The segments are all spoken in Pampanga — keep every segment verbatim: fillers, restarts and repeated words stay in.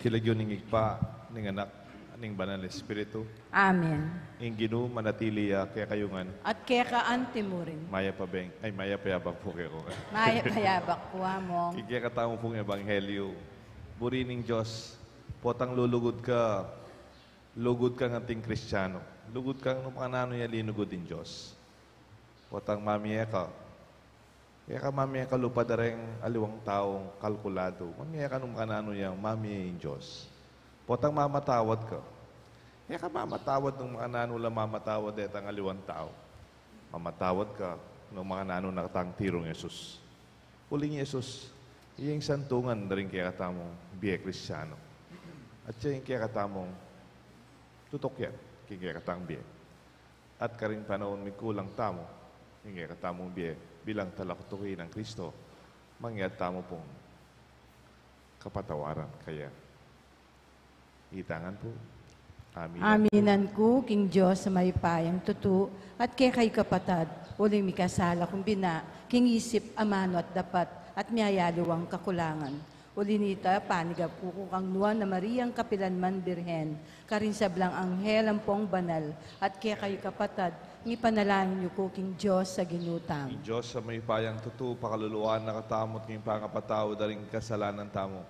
King lagyu ning Ibpa, ning Anak, ning Banal Espiritu. Amen. Ing Ginu manatili ya kekayu ngan. At keka antimurin. Mayap a beng, ay, mayap a yabak pu kekongan. Mayap a yabak pu, Among. King kekatamu pung ebanghelyu, buri ning Dios, potang lulugud ka, lugud kang anting Kristiano. Lugud kang nung makananu ya linugud ning Dios. Potang mamie ka, e ka mamie kalupad a reng aliwang taung kalkuladu. Mamie ka nung makananu yang mamie ing Dios. Potang mamatawad ka, e ka mamatawad nung makananu la mamatawad detang aliwang tau. Mamatawad ka nung makananu na katang tirung Jesus. Uling Jesus, iya ing santungan da ring kekatamung bie Kristiano. At iya ing kekatamung tutukian king kekatang bie. At karing panaun mikulang tamu king kekatamung bie bilang talaktuki nang Kristo, mangyad tamu pung kapatawaran kaya. Itang ngan pu. Aminan ku king Dios a mayupayang tutu, at kekayu kapatad, uling mikasala kung bina king isip, amanu at dapat, at miyayaliwang kakulangan. Uli nita, panigap ku kang Nuan a Mariang kapilanman Birhen, karing sablang anghel ampong banal, at kekayu kapatad, ipanalangin yu ku king Dios a Ginu tamu. Ing Dios a mayupayang tutu, pakaluluan na katamu at king pangapatawad da ring kasalanan tamu,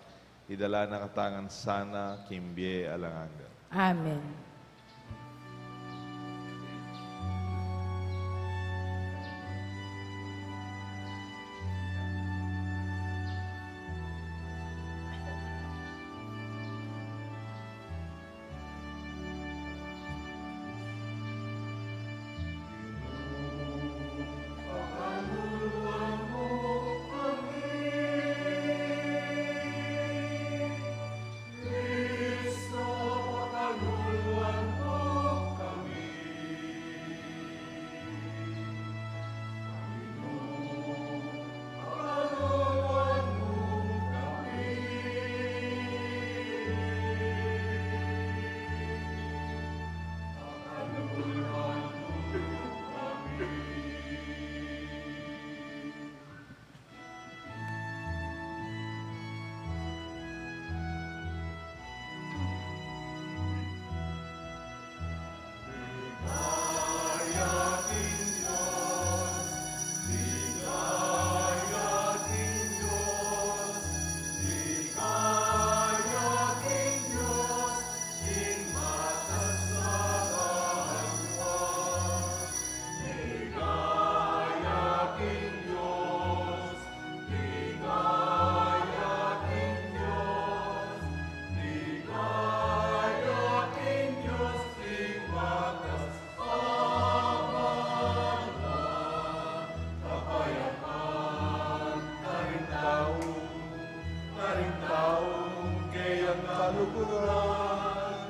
idala na katamu ngan sana king bie alang angga. Amen. Karing taung keyang kaluguran,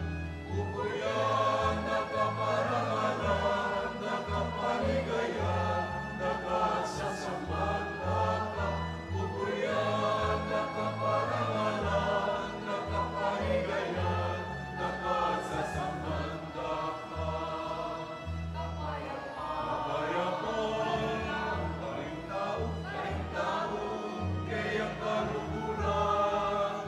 kukuyan na kaparangalan, na kapaligayan, na kasasamban da ka. Kukuyan na kaparangalan, na kapaligayan, na kasasamban da ka. Kapayapan, kapayapan, karing tau, karing tau keyang kaluguran,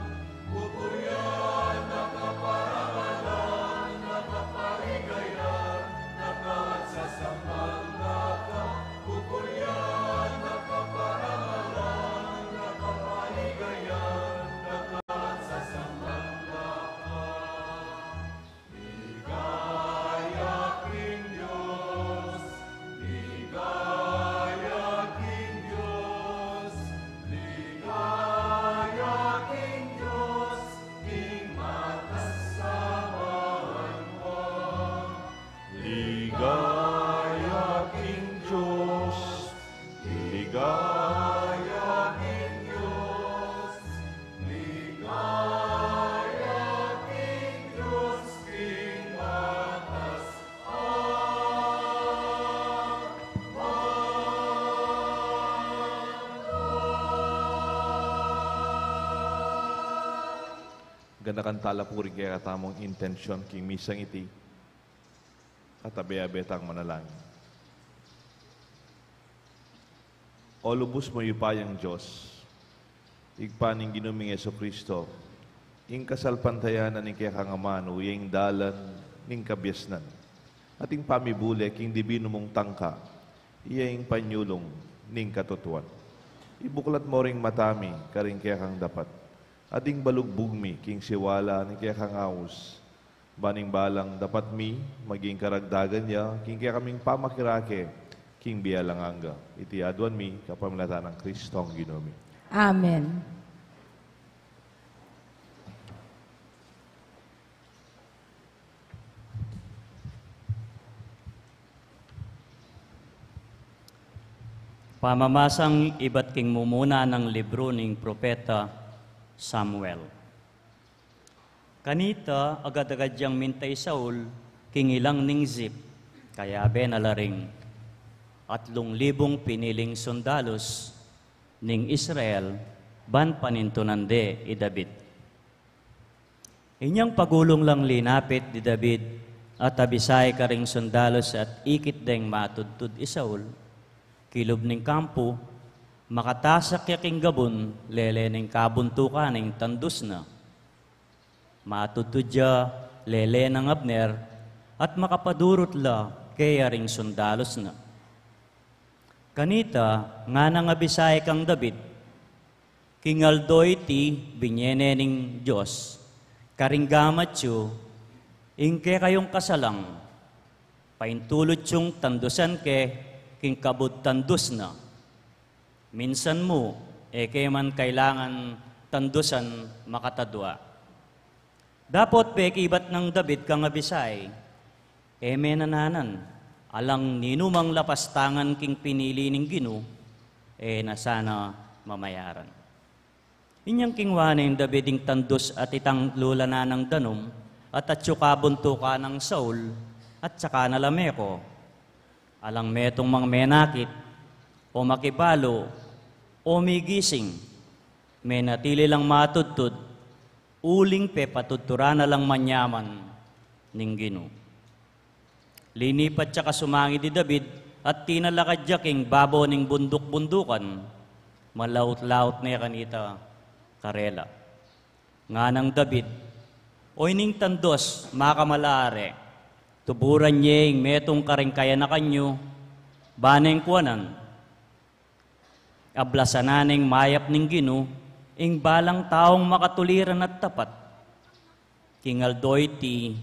kukuyan na kaparangalan, na kapaligayan, na kasasamban da ka. Kukuyan na kaparangalan, na kapaligayan, na kasasamban da ka. Ligaya king Dios, ligaya king Dios, ligaya king Dios, king matas a banua. Ligaya king Dios, ligaya king Dios, ligaya king Dios, king matas a banua. Ganakan tala pu ring kekatamung intensyon king misang iti. At abe-abe tang manalangin. O lubus mayupayang Dios, Ibpa ning Ginu ming Jesucristo, Ing kasalpantayanan ning kekang amanu, iya ing dalan ning kabiasnan. At ing pamibule king dibinu mung tangka, iya ing panyulung ning katutuan. Ibuklat mo ring mata mi karing kekang dapat, at ing balugbug mi king siwala ning kekang aus. Ban ing balang dapat mi maging karagdagan ya king kekaming pamakirake king bie alang angga. Iti aduan mi kapamilatan nang Kristong Ginu mi. Amen. Pamamasang ibat king mumuna nang libru ning propeta Samuel. Kanita, agad-agad yang minta i Saul king ilang ning Zip, kayabe na la ring atlung libung piniling sundalus ning Israel, ban panintunan de i David. Inyang pagulung lang linapit di David at Abisai karing sundalus at ikit deng matudtud i Saul kilub ning kampu, makatasak ya king gabun, lele ning kabuntukan ning tandus na. Matudtud ya lele nang Abner, at makapadurut la keya ring sundalus na. Kanita, nganang Abisai kang David, king aldo iti, binye ne ning Dios karing gamat yu ing kekayung kasalang, paintulut yung tandusan ke king kabud tandus na. Minsan mu, e ke man kailangan tandusan makatadua. Dapot pekibat nang David kang Abisai, e me nananan, alang ninumang lapastangan king pinili ning Ginu, e na sana mamayaran. Inyang kingwa neng David ing tandus at itang lula na nang danum, at atyu kabuntukan nang Saul, at saka na la meko. Alang metung mang menakit, o makibalu, o migising, menatili lang matudtud, uling pepatudturan na lang manyaman ning Ginu. Linipat ya kasumangid i David, at tinalakad ya king babo ning bunduk-bundukan, malaut-laut ne kanita karela. Nganang David, o ining tandus, makamala re, tuburan ye ing metung karing kayanakan yu, ba neng kuanan, ablasan na neng mayap ning Ginu ing balang taung makatuliran at tapat. King aldo iti,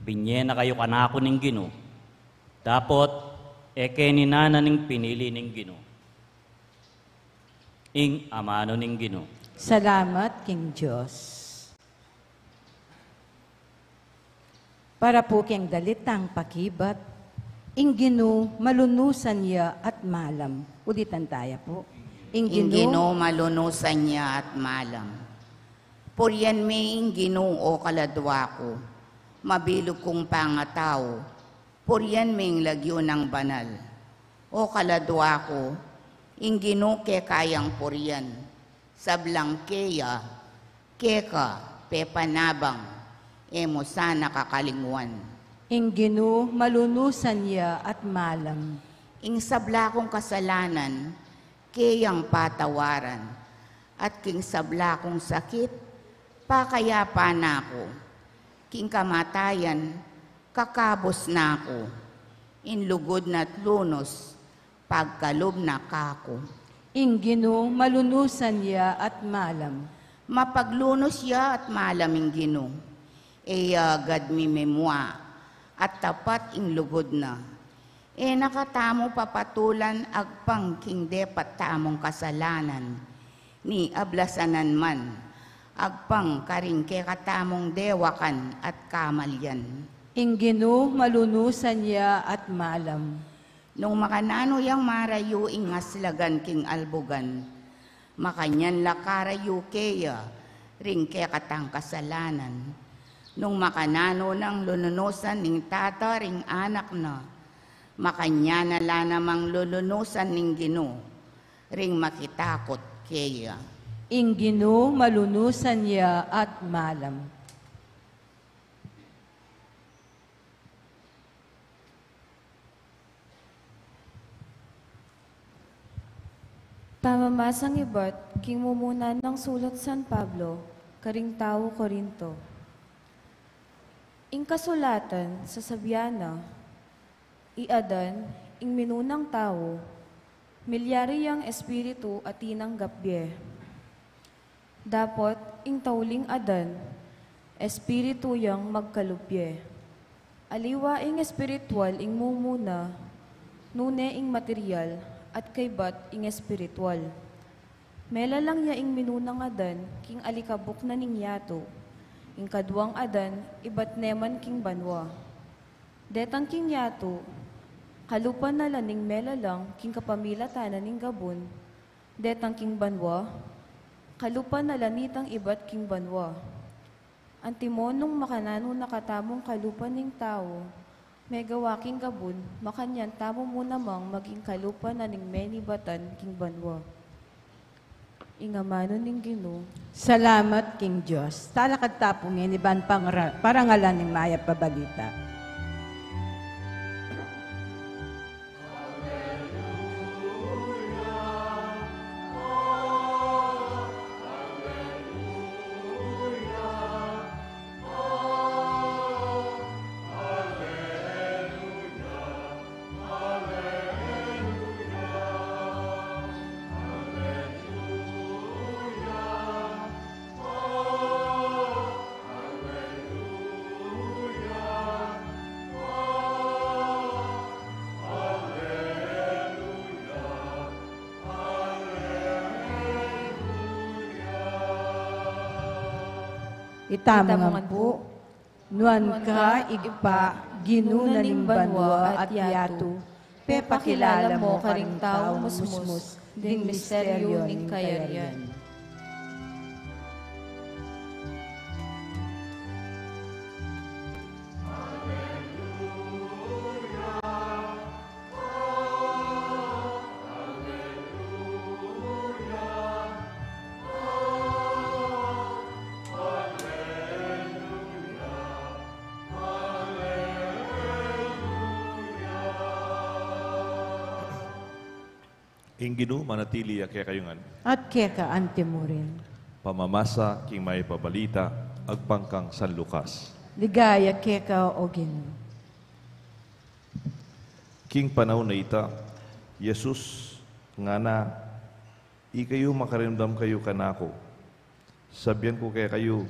binye na kayu kanaku ning Ginu. Dapot, e ke ninanan ing pinili ning Ginu. Ing amanu ning Ginu. Salamat king Dios. Para pu keng dalit tang pakibat, ing Ginu malunusan ya at malam. Ulitan taya pu. Ing Ing Ginu Ginu malunusan ya at malam. Purian me ing Ginu, o kaladua ku, mabilug kung pangatau, purian me ing lagyu nang banal. O kaladua ku, ing Ginu keka yang purian, sablang keya, keka pepanabang, e mu sana kakalingwan. Ing Ginu malunusan ya at malam. Ing sabla kung kasalanan, keyang patawaran, at king sabla kung sakit, pakayapan na ku. King kamatayan, kakabus na ku. Ing lugud na't lunus, pagkalub na kaku. Ing Ginu malunusan ya at malam. Mapaglunus ya at malam ing Ginu. E ya agad mimemua, at tapat ing lugud na. E na katamu papatulan agpang king depat tamung kasalanan, ni ablasanan man agpang karing kekatamung dewakan at kamalian. Ing Ginu malunusan ya at malam. Nung makananu yang marayu ing aslagan king albugan, makanyan la karayu keya ring kekatang kasalanan. Nung makananu nang lulunusan ning tata ring anak na, makanyan na la namang lulunusan ning Ginu ring makitakut keya. Ing Ginu malunusan ya at malam. Pamamasang ibat king mumuna nang sulat San Pablo Karing tau Corinto. Ing kasulatan, sasabian na, i Adan, ing minunang tau, milyari yang espiritu a tinanggap bie. Dapot ing tauling Adan, espiritu yang magkalub bie. Aliwa ing espiritual ing mumuna, nune ing material, at kaybat ing espiritual. Melalang ya ing minunang Adan king alikabuk na ning yatu, ing kaduang Adan ibat ne man king banua. Detang king yatu, kalupa na la ning melalang king kapamilatan na ning gabun, detang king banua, kalupa na la nitang ibat king banua. Antimo nung makananu na katamung kalupa ning tau, megawa king gabun, makanyan tamu mu namang maging kalupa na ning menibatan king banua. Ing amanu ning Ginu. Salamat king Dios. Talakad ta pu ngeni ban pangara-, parangalan ning mayap a balita. Itamu ngan pu. Nuan ka, Ibpa, Ginu na ning banua at yatu, pepakilala mo karing tau musmus ding misteryu ning kayarian. Ing Ginu manatili ya kekayu ngan. At keka antimurin. Pamamasa king Mayap a Balita agpang kang San Lucas. Ligaya keka, O Ginu. King panaun a ita, Jesus ngana, "Ikayu makarimdam kayu kanaku. Sabian ku kekayu,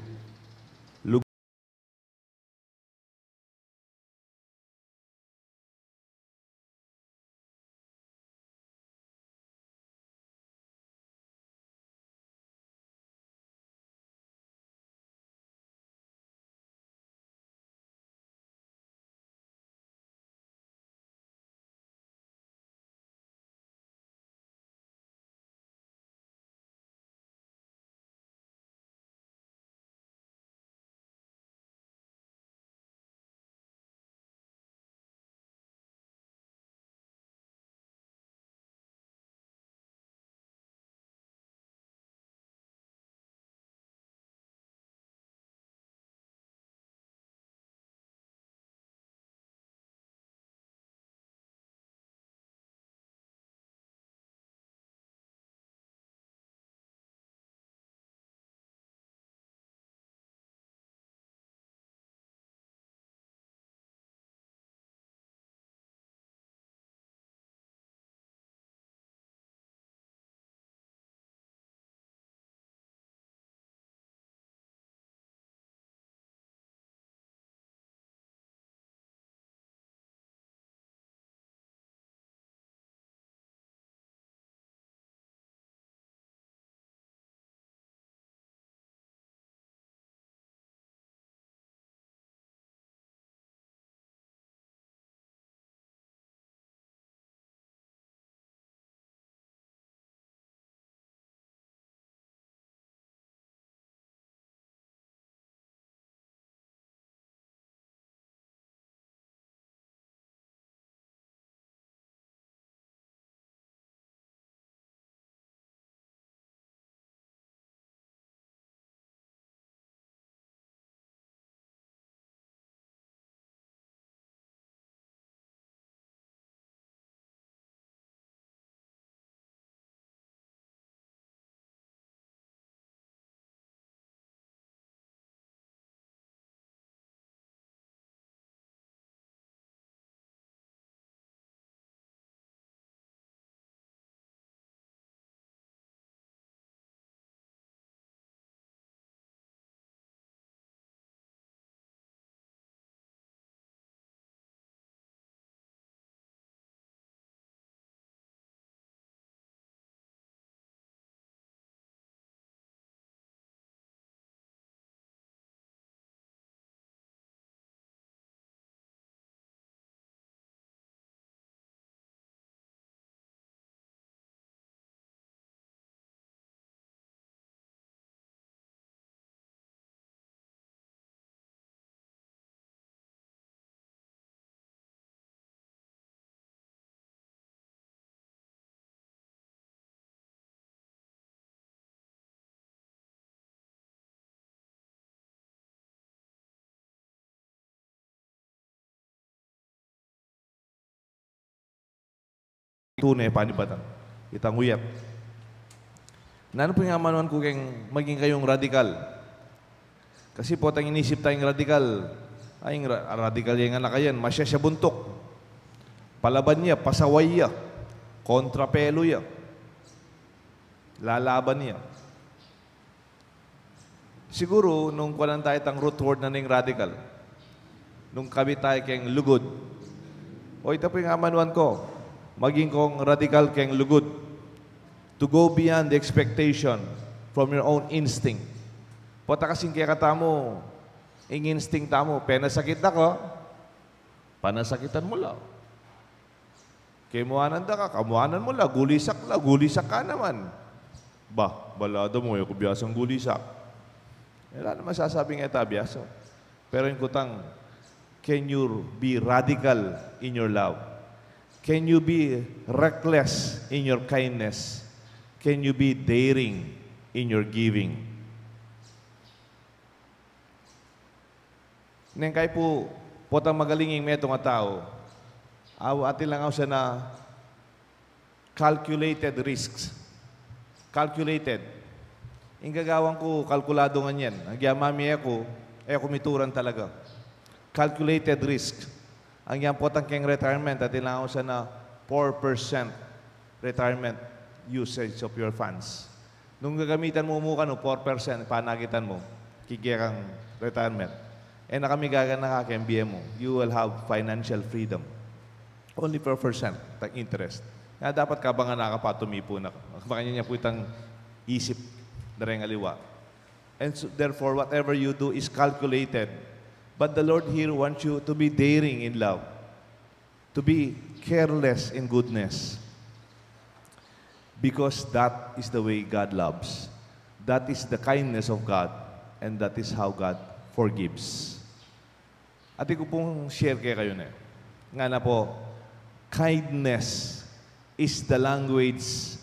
tune panibatan. Itang uyat. Nanu pu ing amanuan ku keng maging kayung radikal? Kasi potang inisip tayung radikal, ay, ing ra-, radikal ya ing anak a yan, masya siya buntuk. Palaban ya, pasaway ya, kontrapelu ya, lalaban ya. Siguru, nung kuanan tayu itang root word na ning radikal, nung kabit tayu keng lugud. O, ita pu ing amanuan ku, maging kung radikal keng lugud. To go beyond the expectation from your own instinct. Pota kasing kekatamu, ing instinct tamu, penasakit da ka, panasakitan mu la. Kemuanan da ka, kamuanan mu la, gulisak la, gulisak ka naman. Ba, balada mu, e ku biasang gulisak. E, ala naman sasabing e ta biasa. Pero ing kutang, can you be radical in your love? Can you be reckless in your kindness? Can you be daring in your giving? Neng kayu pu, potang magaling ing metung a tau, awa, atin lang ausan a calculated risks. Calculated. Ing gagawan ku, kalkuladu ngan yan. Agyang mami e ku, e ku mituran talaga. Calculated risk. Agyang potang keng retirement, atin lang ausan a four percent retirement usage of your funds. Nung gagamitan mu mu kanu, four percent panakitan mu king kekang retirement. E na kami gaganaka keng bie mu. You will have financial freedom. Only four percent tang interest. Kaya dapat kabangan na ka pa, tumipu na ka. Makanyan ya pu itang isip da reng aliwa. And so, therefore, whatever you do is calculated. But the Lord here wants you to be daring in love, to be careless in goodness. Because that is the way God loves. That is the kindness of God. And that is how God forgives. Atin ku pung share kekayu ne. Ngana pu, kindness is the language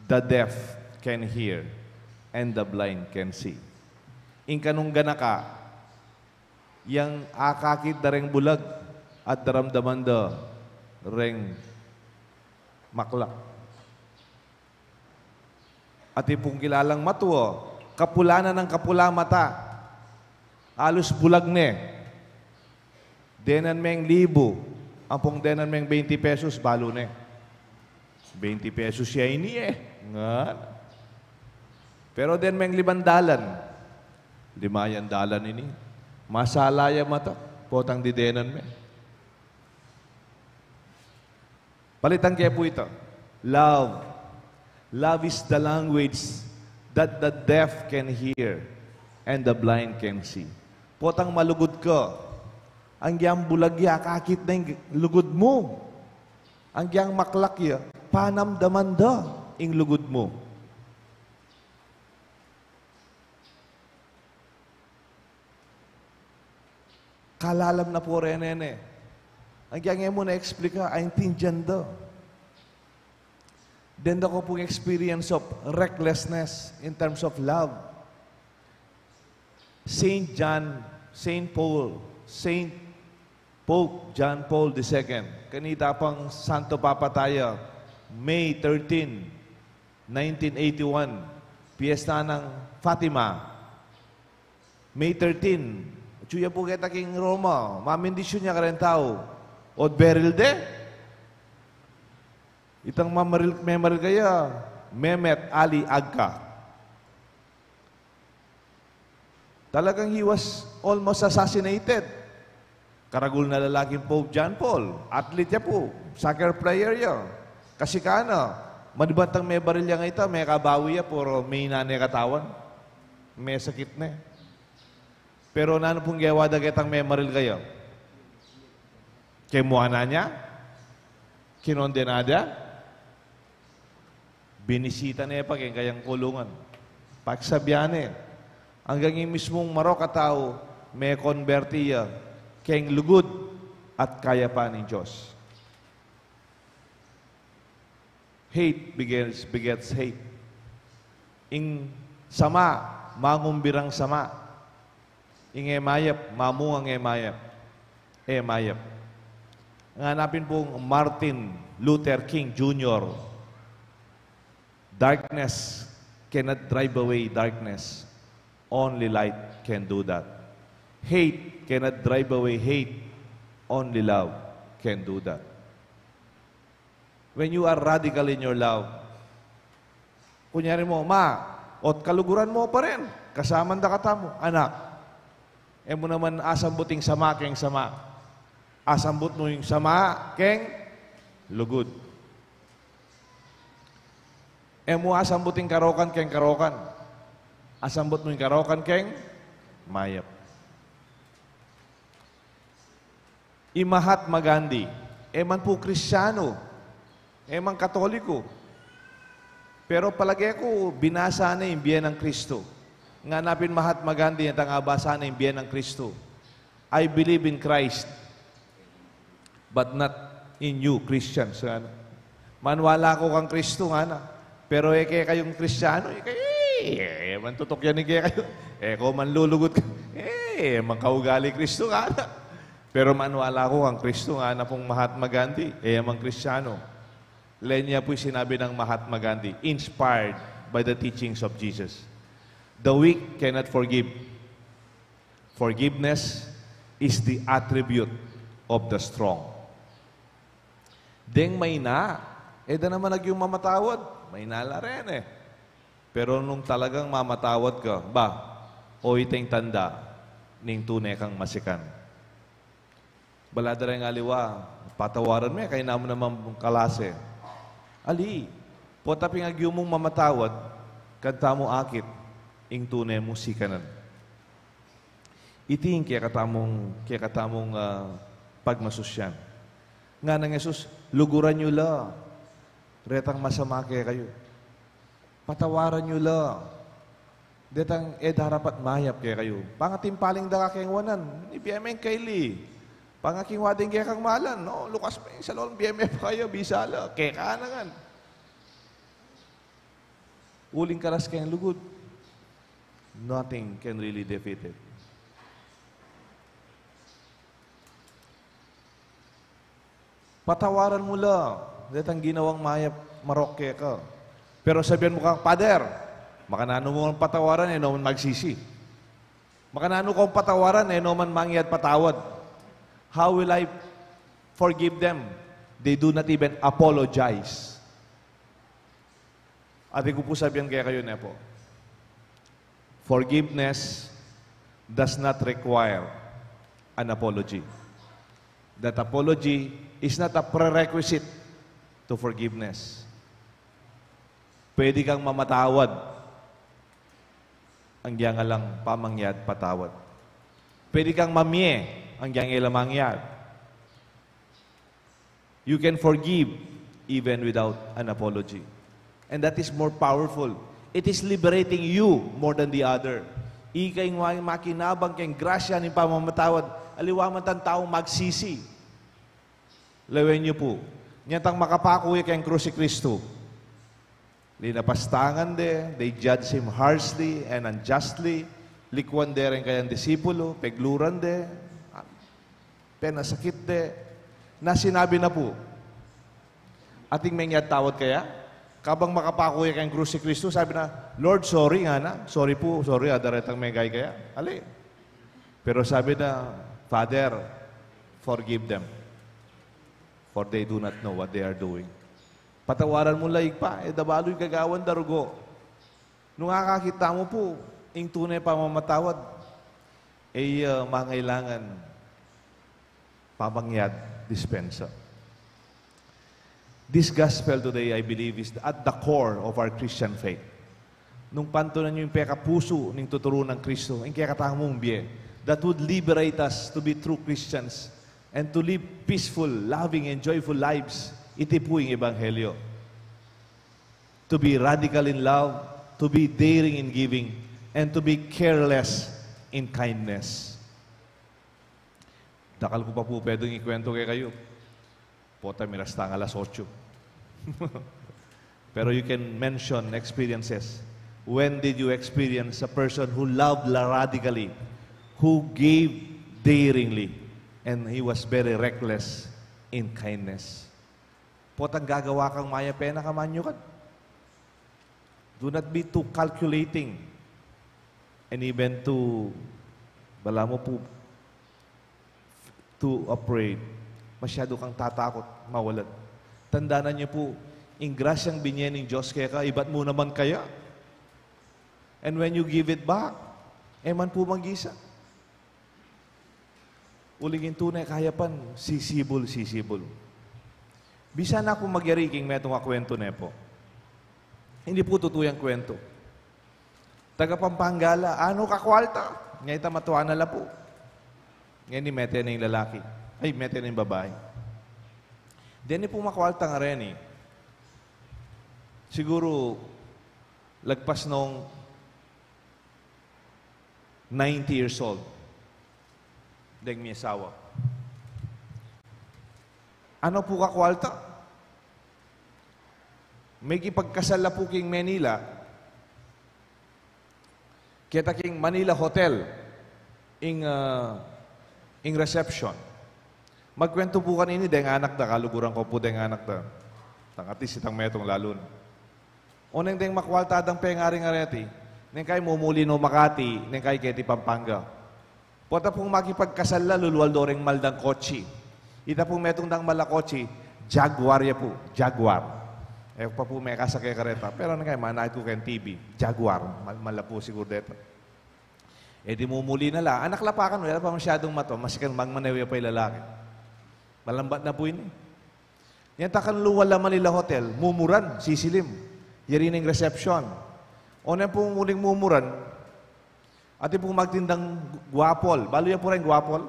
the deaf can hear and the blind can see. Ing kanung ganaka, yang akakit da reng bulag at daramdaman da reng maklak. Atin pung kilalang matua, kapula na nang kapula mata. Alus bulag ne. Denan meng libu, ampong denan meng twenty pesos, balu ne. Twenty pesos ya ini e. Ngan. Pero den meng limang dalan. Lima yang dalan ini. Masala ya mata, potang didenan me. Palitan ke pu ita. Love. Love is the language that the deaf can hear and the blind can see. Potang malugud ka, agyang bulag ya, akakit na ing lugud mu. Agyang maklak ya, panamdaman da ing lugud mu. Kalalam na pu reni ne. Agyang e mu na explika, aintindian da. Den da ko pung experience of recklessness in terms of love. Saint John, Saint Paul, Saint Pope John Paul the Second. Kanita pang Santo Papa taya, May thirteen, nineteen eighty-one, piyesta nang Fatima. May thirteen, atyu ya pu keta king Roma, mamindisyun ya kareng tau. O't beril de, itang mamaril, memaril kaya, Mehmet Ali Agca. Talagang he was almost assassinated. Karagul na lalaking Pope John Paul, athlete ya pu, soccer player ya. Kasi kana, manibat tang mebaril ya ngeta, mekabawi ya, pero mihina ne katawan. Mesakit ne. Pero nanu pung gewa da ketang memaril kaya? Kemuanan ya? Kinondena da? Binisita ne pa keng kayang kulungan. Pagsabian ne, anggang ing mismung marok a tau, mekonberti ya keng lugud at kayapan ning Dios. Hate begets, begets hate. Ing sama, mangumbirang sama. Ing e mayap, mamungang e mayap. E mayap. Ngana pin pung Martin Luther King Junior, "Darkness cannot drive away darkness. Only light can do that. Hate cannot drive away hate. Only love can do that." When you are radical in your love, kunyari mu, "Ma, ot kaluguran mu pa rin, kasaman da katamu." "Anak, e mu naman asambut ing sama keng sama. Asambut mu ing sama keng lugud. E mu asambut ing karokan keng karokan. Asambut mu ing karokan keng mayap." I Mahatma Gandhi, e man pu Kristiyanu, e man Katoliko. Pero palage ku, binasa na ing bie nang Kristu. Ngana pin Mahatma Gandhi, itang abasa na ing bie nang Kristu, "I believe in Christ, but not in you Christians," ngana. "Maniwala ku kang Kristu," ngana, "pero e kekayung Kristiyanu, e kayu, e, e man tutukyan ing kekayu. E ko man lulugut ka, e, e man kaugali Kristu," ngana. "Pero maniwala ku kang Kristu," ngana pung Mahatma Gandhi, e man Kristiyanu. Leni ya pu ing sinabi nang Mahatma Gandhi, inspired by the teachings of Jesus, "The weak cannot forgive. Forgiveness is the attribute of the strong." Deng maina, e da naman agyung mamatawad. Maina la rin e. Pero nung talagang mamatawad ka, ba, o ita ing tanda ning tune kang masikan. Bala da ring aliwa, patawaran me, kayna mu namang kalase. Ali, pota pin agyu mung mamatawad, kanta mu akit ing tune mung sikanan. Iti ing kekatamung, kekatamung, ah, pagmasusyan. Ngana nang Jesus, "Luguran yu la retang masama kekayu. Patawaran yu la detang e darapat mayap kekayu. Pangatimpaling da ka keng wanan, ibie me ing kaili. Pangakiwad ing kekang malan, no? Lukas me ing salon, ibie me pa kaya, bisa la, keka na ngan." Uling karas keng lugud, nothing can really defeat it. Patawaran mu la detang ginawang mayap, marok keka. Pero sabian mu kang, "Pader, makananu mu kung patawaran, e no man magsisi. Makananu kung patawaran, e no man mangyad patawad. How will I forgive them? They do not even apologize." Atin ku pu sabian kekayu, ne pu, forgiveness does not require an apology. That apology is not a prerequisite to forgiveness. Pwede kang mamatawad, anggyang alang pamangyad patawad. Pwede kang mamie, anggyang e la mangyad. You can forgive even without an apology. And that is more powerful. It is liberating you more than the other. Ika ing makinabang keng grasya ning pamamatawad, aliwa man tang taung magsisi. Lawen yu pu, inyang tang makapaku ya keng krus i Kristu, linapastangan de, they judge him harshly and unjustly. Likwan de ring kayang disipulo, pegluran de, penasakit de. Na sinabi na pu, "Ating mengyad tawad kaya?" Kabang makapaku ya keng krus i Kristu, sabi na, "Lord, sorry," ngana. "Sorry pu, sorry, ada retang mengay kaya." Ali. Pero sabi na, "Father, forgive them, for they do not know what they are doing." Patawaran mu la, Ibpa, e da balu ing gagawan da rugo. Nung akakit tamu pu ing tune pamamatawad, e ya mangailangan pamangyad dispensa. This gospel today, I believe, is at the core of our Christian faith. Nung pantunan yu ing pekapusu ning tuturu nang Kristo, ing kekatamung bie, that would liberate us to be true Christians and to live peaceful, loving, and joyful lives, iti pu ing Ebanghelyo. To be radical in love, to be daring in giving, and to be careless in kindness. Dakal ku pa pu pwedeng ikwento kekayu. Pota, miras tang alas otso. Pero you can mention experiences. When did you experience a person who loved la-, radically, who gave daringly, and he was very reckless in kindness. Potang gagawa kang mayap, e na ka manyukad. Do not be too calculating and even too, balamu pu, too afraid. Masyadu kang tatakut mawalad. Tandanan yu pu, ing grasyang binye ning Dios keka, ibat mu naman kaya. And when you give it back, e man pu magisa. Uling ing tune kayapan, sisibul, sisibul. Bisa na kung magyari king metung a kwentu ne pu. Ini pu tutu yang kwentu. Taga Pampanga la, anu ka kwalta? Ngeni ita matua na la pu. Ngeni mete na ing lalaki. Ay, mete na ing babai. Deni pu makwalta nga reni. Siguru lagpas nung ninety years old. Deng miyasawa. Anu pu ka kwalta? Mekipagkasal la pu king Manila. Keta king Manila Hotel. Ing, ah, ing reception. Magkwentu pu kanini deng anak da, kaluguran ku pu deng anak da. Tang at least itang metung lalu na. Oneng deng makwalta dang pengari nga reti, neng kai mumuli no Makati, neng kai keti Pampanga. Pota pung makipagkasal la, lulual do reng mal dang kotsi. Ita pung metung dang mal a kotsi, Jaguar ya pu, Jaguar. E pa pu mekasake kareta, pero neng kai manakit ku keng T V, Jaguar, mal, mal la pu siguru deta. E di mumuli na la. Anak la pa kan, wala pa masyadung matua, maski magmaneho ya pa ing lalaki. Malambat na pu ini. Nyata kan lual la Manila Hotel, mumuran, sisilim. Yari na ing reception. Oneng pung muling mumuran, atin pung magtindang guapol. Balu ya pu reng guapol?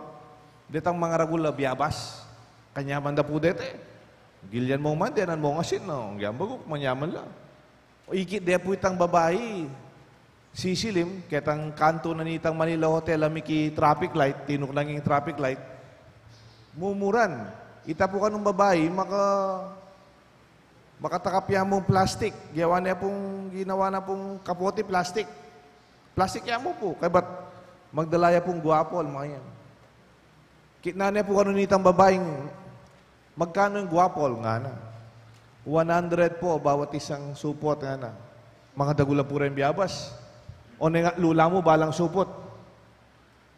Detang mangaragul a biabas. Kanyaman da pu dete. Gilian mu man, denan mung asin, no? Ing baguk, manyaman la. Ikit de pu itang babai, sisilim, ketang kantu na nitang Manila Hotel a miki traffic light, tinuknang ing traffic light. Mumuran. Ita pu kanung babai, maka-, makatakap ya mung plastik. Ginawa ne pung, ginawa na pung kapote, plastik. Plastik ya mu pu, kaybat magdala ya pung guapol, mga yan. Kitnan ne pu kanu nitang babai, "Magkano ing guapol?" ngana. "One hundred po bawat isang supot," ngana. Mangadagul la pu reng biabas. "O, neng atlu la mu balang supot?"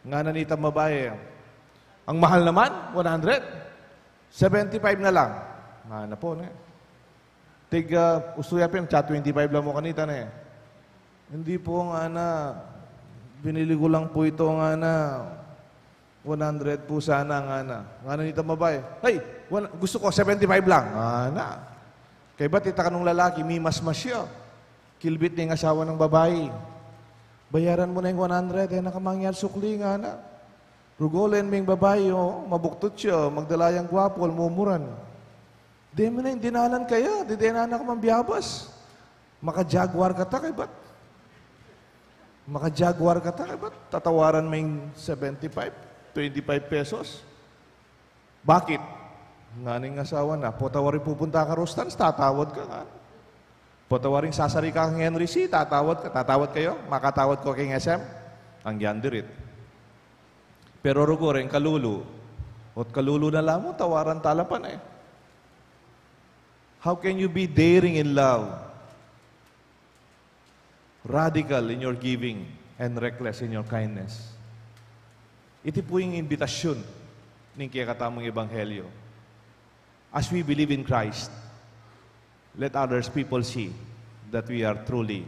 ngana nitang babai. "Ang mahal naman, one hundred. Seventy-five na lang." Ngana pu, ne. Tig, ah, usu ya pin, tsa twenty-five la mu kanita, ne. "Hindi po," ngana, "binili ko lang po ito," ngana, "one hundred po sana," ngana. Ngana nitang babai, "Hey, wala, gusto ko seventy-five lang," ngana. Kaybat ita kanung lalaki, mimasmas ya. Kilbit ne ing asawa nang babai. "Bayaran mu na ing one hundred, e na ka mangyari sukli," ngana. Ruguli ing babai, o, mabuktut ya, magdala yang guapol, mumuran. "Deme na ing dinalan kaya, didenan na ka man biabas. Maka-Jaguar kata, kaybat. Maka-Jaguar kata, kaybat. Tatawaran me ing seventy-five, twenty-five pesos." "Bakit?" ngana ning asawa na. "Potawari pupunta ka Rustans, tatawad ka," ngana. "Potawari sasari ka kang Henry C, tatawad ka." "Tatawad kayu? Makatawad ko king S M?" Anggian dirit. Pero ruguli ing kalulu, ot kalulu na la mu, tawaran tala pa ne. How can you be daring in love, radical in your giving, and reckless in your kindness? Iti pu ing imbitasyun ning kekatamung ebanghelyo. As we believe in Christ, let others people see that we are truly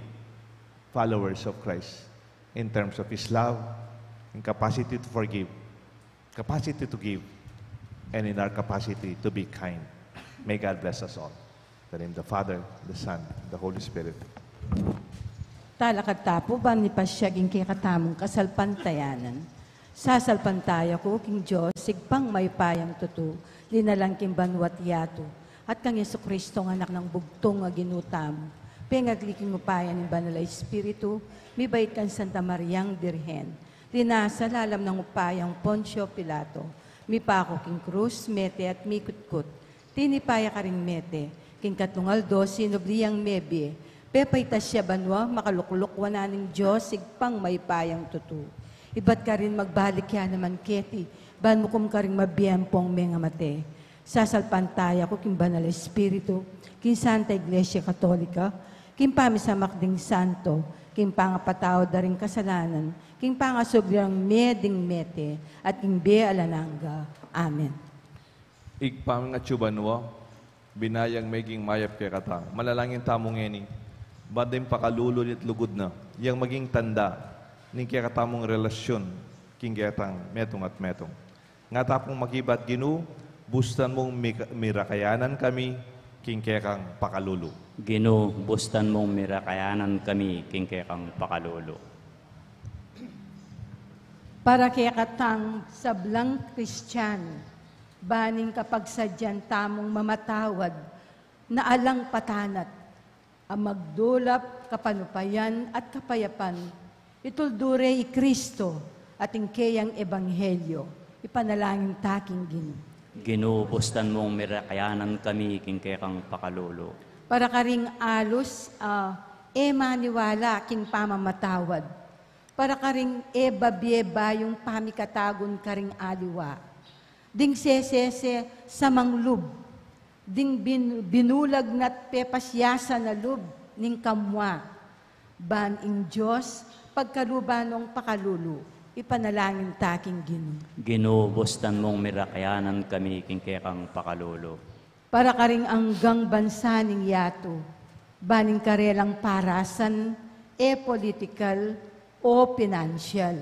followers of Christ in terms of His love, in capacity to forgive, capacity to give, and in our capacity to be kind. May God bless us all. In the name of the Father, the Son, the Holy Spirit. Talakad ta pu ban mipasyag ing kekatamung kasalpantayanan. Sasalpantaya ku king Dios, Ibpang mayupayang tutu, linalang king banua't yatu, at kang Jesucristo, Anak nang bugtung a Ginu tamu, pengagli king upaya ning Banal a Espiritu, mibait kang Santa Mariang Birhen, linasa lalam nang upayang Poncio Pilato, mipaku king krus, mete at mikutkut, tinipa ya karing mete, king katlung aldo sinubli yang mebie, pepaitas ya banua, makalukluk wanan ning Dios, Ibpang mayupayang tutu. Ibat karin magbalik ya naman keti, ban mukum karing mabie ampong mengamate. Sasalpantaya ku king Banal a Espiritu, king Santa Iglesia Katolika, king pamisamak ding santo, king pangapatawad da ring kasalanan, king pangasubli rang mie ding mete, at king bie alang angga. Amen. Ibpa ming atsu banua, binayang meging mayap kekatang. Manalangin tamu ngeni, ban ding pakalulu na at lugud na, yang maging tanda ning kekatamung relasyon king ketang metung at metung. Nga ta pung makibat, Ginu, bustan mung mi-, mirakayanan kami king kekang pakalulu. Ginu, bustan mung mirakayanan kami king kekang pakalulu. Para kekatang sablang Kristiyan, ban ing kapagsadyan tamung mamatawad na alang patanat, a magdulap kapanupayan at kapayapan, ituldu re i Kristo at ing keyang ebanghelyo, ipanalangin ta king Ginu. Ginu, bustan mung mirakayanan kami king kekang pakalulu. Para karing alus a e maniwala king pamamatawad, para karing e babie bayung pamikatagun karing aliwa, ding sesese samang lub, ding bin-, binulag na't pepasyasan a lub ning kamua, ban ing Dios pagkaluban nong pakalulu, ipanalangin ta king Ginu. Ginu, bustan mung mirakayanan kami king kekang pakalulu. Para karing anggang bansa ning yatu, ban ing karelang parasan, e politikal o pinansyal,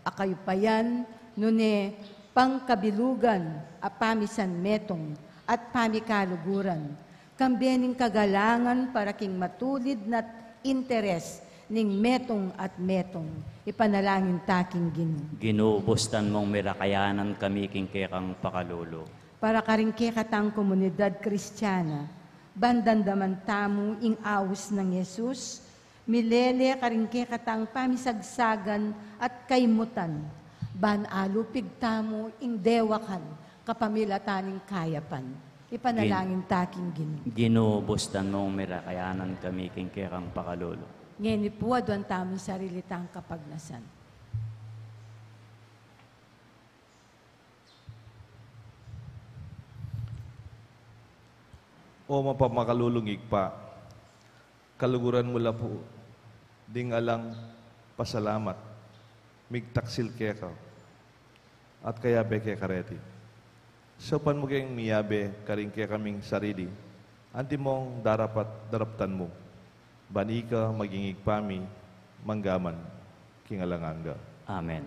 a kayupayan, nune pangkabilugan a pamisanmetung at pamikaluguran, kambe ning kagalangan para king matulid na't interes ning metung at metung, ipanalangin ta king Ginu. Ginu, bustan mung mirakayanan kami king kekang pakalulu. Para karing kekatang komunidad Kristiana, ban damdaman tamu ing aus nang Jesus, milele karing kekatang pamisagsagan at kaimutan, ban alupig tamu ing dewakan kapamilatan ning kayapan. Ipanalangin ta king Ginu. Ginu, bustan mung mirakayanan kami king kekang pakalulu. Ngeni pu, aduan tamu ing sarili tang kapagnasan. O mapamakalulung Ibpa, kaluguran mu la pu ding alang pasalamat, migtaksil keka, at kayabe keka reti. Saupan mu keng miyabe karing kekaming sarili, antimong darapat daraptan mu, ban ika maging Ibpa mi, manggaman king alang angga. Amen.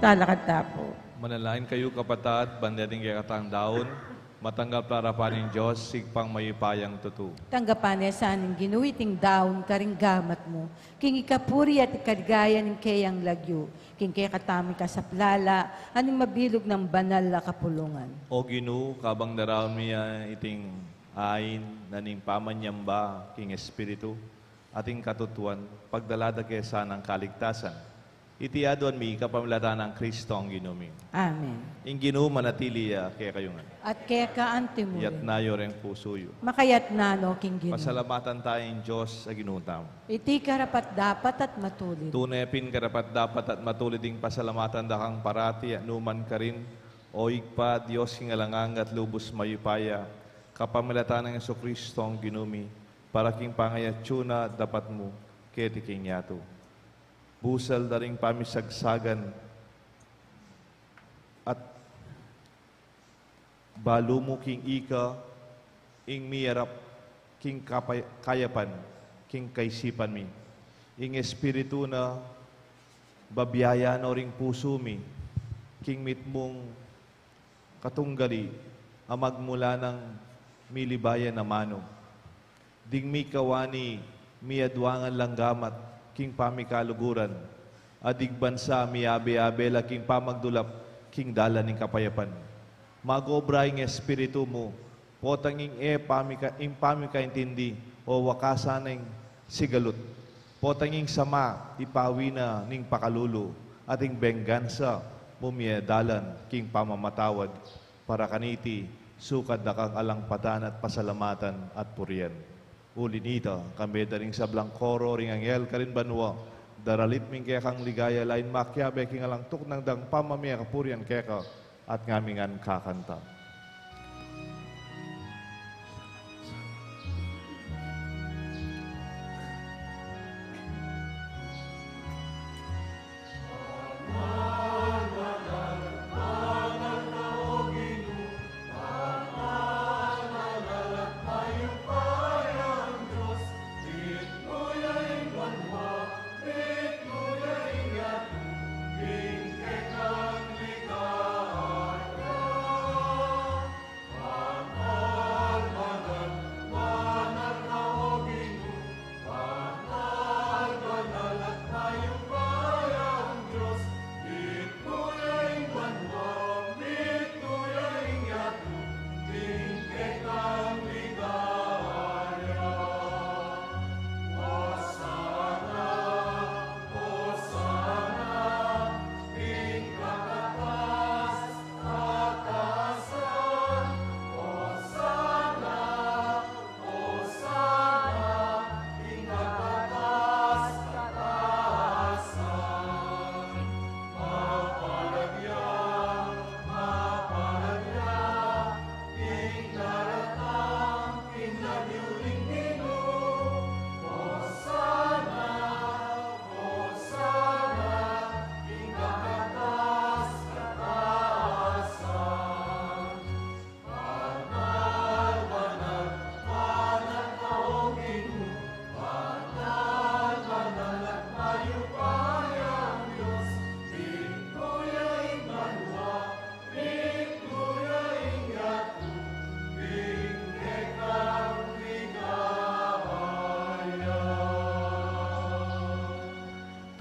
Talakad ta pu. Manalangin kayu, kapatad, ban deting kekatang daun, matanggap la arapan ning Dios, Ibpang mayupayang tutu. Tanggapan na sa ning Ginu iting daun karing gamat mu, king ikapuri at ikaligaya ning keyang lagyu, king kekatamung kasaplalan, at ning mabilug nang banal a kapulungan. O Ginu, kabang daraun mi ya iting ain na ning pamanyamba king Espiritu, at ing katutuan, pagdala da ke sanang kaligtasan. Iti aduan mi kapamilatan nang Kristong Ginu mi. Amen. Ing Ginu manatili ya kekayu ngan. At keka antimurin. Iyatas yu reng pusu yu. Makayatas no king Ginu. Pasalamatan taya ing Dios a Ginu tamu. Iti karapat-dapat at matulid. Tune pin karapat-dapat at matulid ing pasalamatan da kang parati at nukarin man, O Ibpa, Dios king alang angga at lubus mayupaya, kapamilatan nang Jesucristo a Ginu mi, para king pangayatsu na dapat mu keti king yatu. Busal da ring pamisagsagan at balu mu king ika, ing miyarap king kapay-, kayapan king kaisipan mi. Ing Espiritu na babiayan no ring pusu mi king mitmung katunggali a magmula nang milibayan a manu. Ding mikawani miyaduangan lang gamat king pamikaluguran, at ding bansa miyabe-abe la king pamagdulap king dalan ning kapayapan. Mag-obra ing Espiritu mu, potang ing e pamika-, ing pamikaintindi o wakasan ning sigalut. Potang ing sama ipawi na ning pakalulu, at ing benggansa mu miyadalan king pamamatawad. Para kaniti, sukat da kang alang patan at pasalamatan at purian. Uli nita, kambe da ring sablang koro ring anghel karin banua, daralit mi ing kekang ligaya lain makiabe king alang tuknang dang pamamie kapurian keka, at ngami ngan kakanta.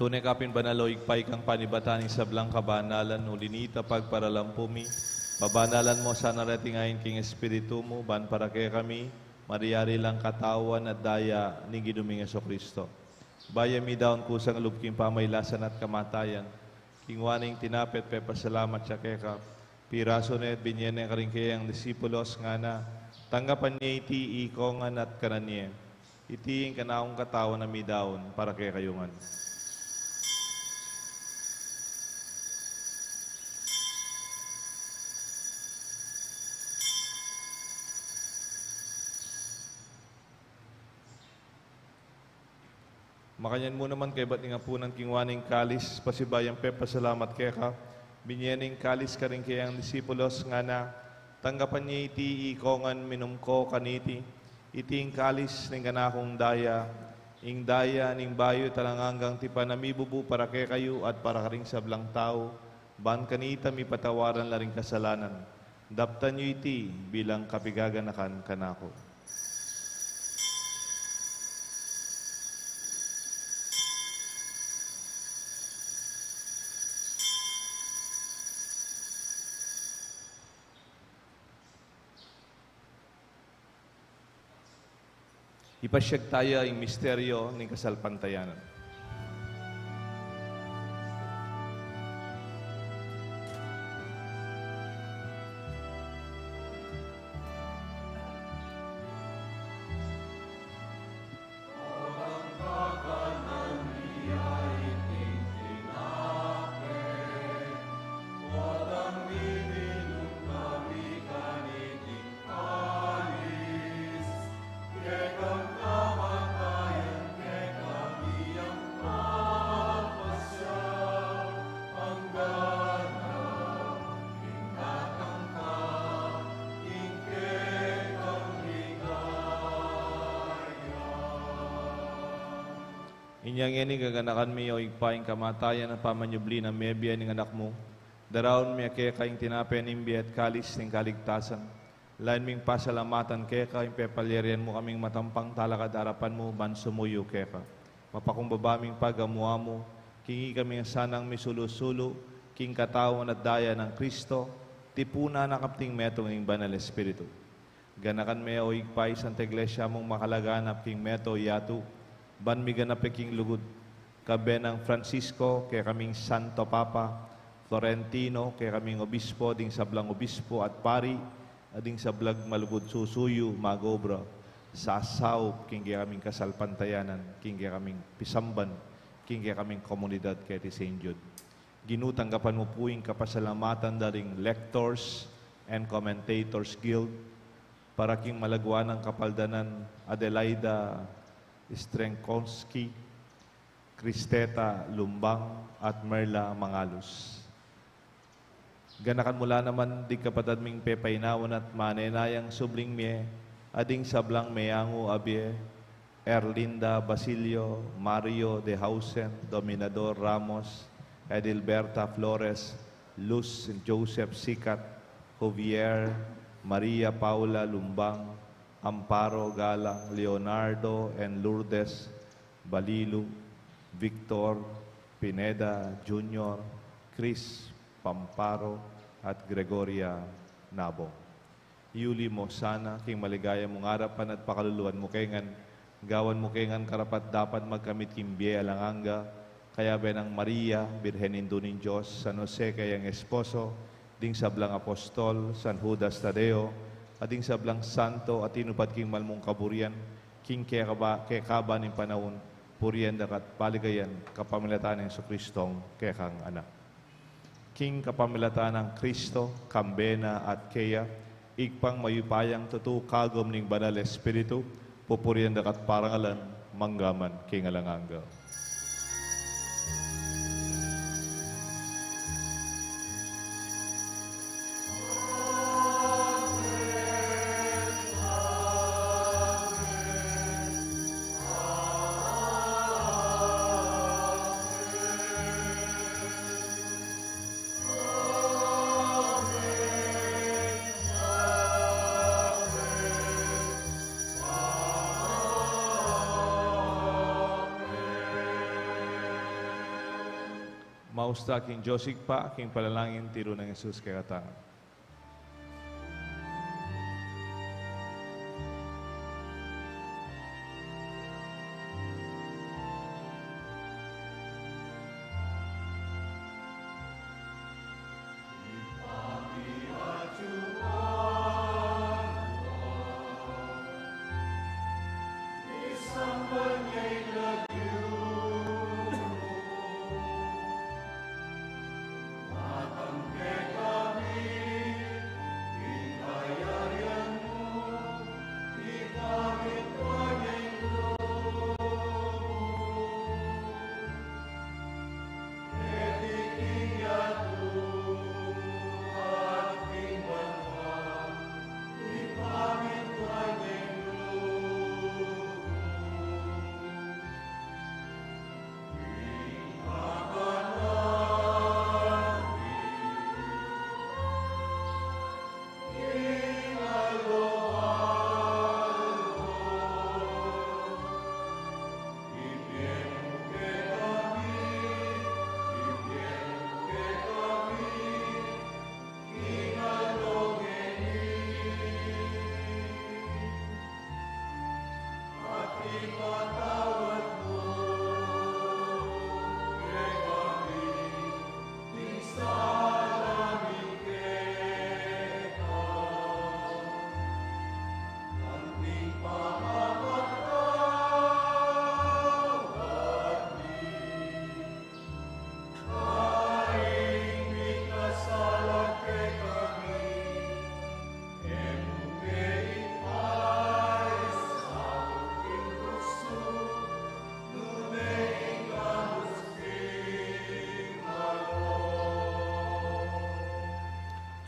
Tune ka pin banal, o Ibpa, ika ing panibatan ning sablang kabanalan, uli nita pagparalampu mi, pabanalan mu sana reting ain king Espiritu mu, ban para kekami, malyari lang katawan at daya ning Ginu ming Jesucristo. Bayu mi daun kusang lub king pamailasan at kamatayan, kinua ne ing tinape at pepasalamat ya keka, pirasu ne at binye ne karing kayang disipulos, ngana, tanggapan ye iti ikongan at kanan ye. Iti ing kanakung katawan a midaun para kekayu ngan. Makanyan mu naman kaybat ning apunan, kinua ne ing kalis, pasibayu yang pepasalamat keka, binye ne ing kalis karing kayang disipulos, ngana, tanggapan ye iti ikongan, minum ko kaniti, iti ing kalis ning kanakung daya, ing daya ning bayu at alang anggang tipan a mibubu para kekayu at para karing sablang tau, Ban kanita mipatawaran la ring kasalanan, daptan yu iti bilang kapigaganakan kanaku. Ipasiag taya ing misteryo ning kasalpantayanan. Inya ngeni gaganakan mi, o Ibpa, ing kamatayan at pamanyubli nang mebie ning Anak mu. Daraun mi keka ing tinape ning bie at kalis ning kaligtasan. Lain ming pasalamatan keka ing pepalyarian mu kaming matampang talakad king arapan mu ban sumuyu keka. Mapakumbaba ming pagamu-amu king ikaming sanang misulu-sulu king katawan at daya nang Kristo, tipunan na kaming metung ning Banal Espiritu. Ganakan me, o Ibpa, ing Santa Iglesia mung makalaganap king meto yatu, ban miganap ya king lugud. Kayabe nang Francisco, kekaming Santo Papa, Florentino, kekaming Obispo, ding sablang Obispo at Pari, at ding sablang malugud susuyu, mag-obra, sasaup king kekaming kasalpantayanan, king kekaming pisamban, king kekaming komunidad keti Saint Jude. Ginu, tanggapan mu pu ing kapasalamatan da ring Lectors and Commentators Guild, para king malagwa nang kapaldanan Adelaida Strenkowski, Cristeta Lumbang, at Merla Mangalus. Ganakan mu la naman ding kapatad ming pepainawan at manenayang subling mie, at ding sablang meyangu a bie, Erlinda Basilio, Mario de Hausen, Dominador Ramos, Edilberta Flores, Luz Joseph Sikat, Javier, Maria Paula Lumbang, Amparo Galang, Leonardo and Lourdes Balilu, Victor Pineda Junior, Chris Pamparo, at Gregoria Nabong. Iuli mu sana king maligaya mung arapan at pakaluluan mu kengan, gawan mu kengan karapat-dapat magkamit king bie alang angga, kayabe nang Maria, Birhen Indu ning Dios, San Jose kayang esposo, ding sablang apostol, San Judas Tadeo, at ding sablang santo a tinupad king mal mung kaburian, king kekaba-, kekaban ning panaun, purian da ka at paligayan kapamilatan nang Jesucristong kekang Anak. King kapamilatan nang Kristo, kambe na at keya, Ibpang mayupayang tutu, kagum ning Banal Espiritu, pupurian da ka at parangalan, mangga man king alang angga. Maus ta king Dios Ibpa, king panalangin tiru nang Jesus kekatamu.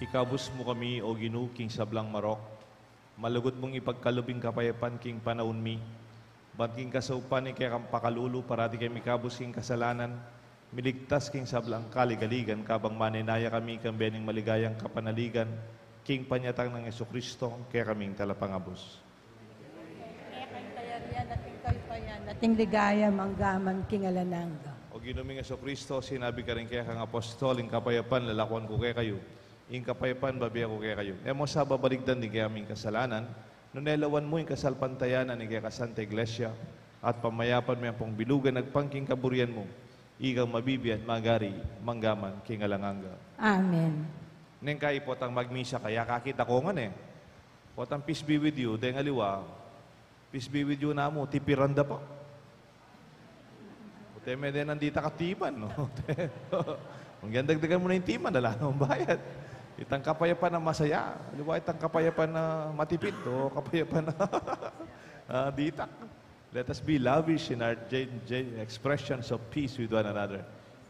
Ikabus mu kami, O Ginu, king sablang marok. Malugud mung ipagkalub ing kapayapan king panaun mi. Ban king kasaupan ning kekang pakalulu, parati kami ikabus king kasalanan, miligtas king sablang kaligaligan, kabang manenaya kami kambe ning maligayang kapanaligan, king panyatang nang Jesucristo, kekaming Talapangabus. Keka ing kayarian at ing kayupayan at ing ligaya manggaman king alang angga. O Ginu ming Jesucristo, sinabi karing kekang apostol, ing kapayapan lalakuan ku kekayu, ing kapayapan bibie ku kekayu. E mu sa babaligdan ding kekaming kasalanan, nune lawan mu ing kasalpantayanan ning kekang Santa Iglesia, at pamayapan me ampong bilugan agpang king kaburian mu, ikang mabibie at magari manggaman king alang angga. Amen. Neng kayi potang magmisa kaya kakita ko ngan e. Potang peace be with you, deng aliwa, peace be with you namu, tipiran da pa. Ute me de nang ditak a timan, no? Kung yan dagdagan mu na ing timan, ala namang bayad. Itang kapayapan a masaya, aliwa itang kapayapan a matipid, o kapayapan a, ah, ditak. Let us be lavish in our ge-, ge-, expressions of peace with one another.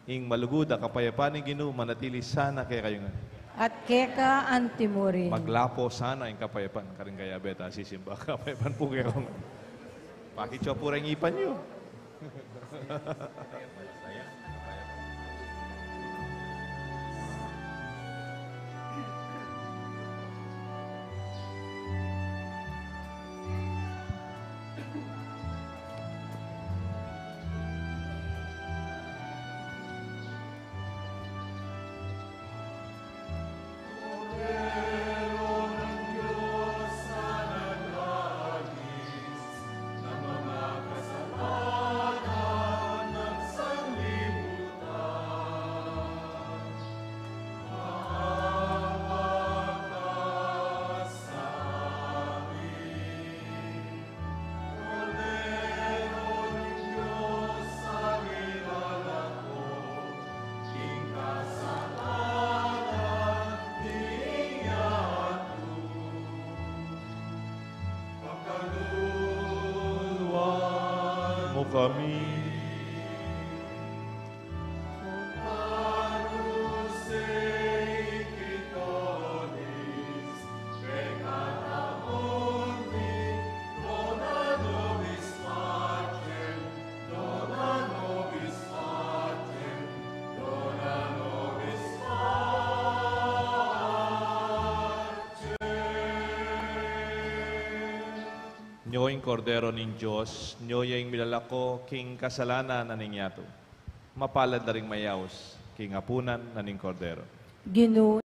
Ing malugud a kapayapan ning Ginu manatili sana kekayu ngan. At keka antimurin. Maglapo sana ing kapayapan karing kayabe ta sisimba. Kapayapan pu kekayu ngan. Pakitsu pu ring ipan yu. Pakaluluan mu kami. Nyo ing Kordero ning Dios, nyo ya ing milalako king kasalanan na ning yatu. Mapalad la ring mayaus king apunan na ning Kordero. Ginu,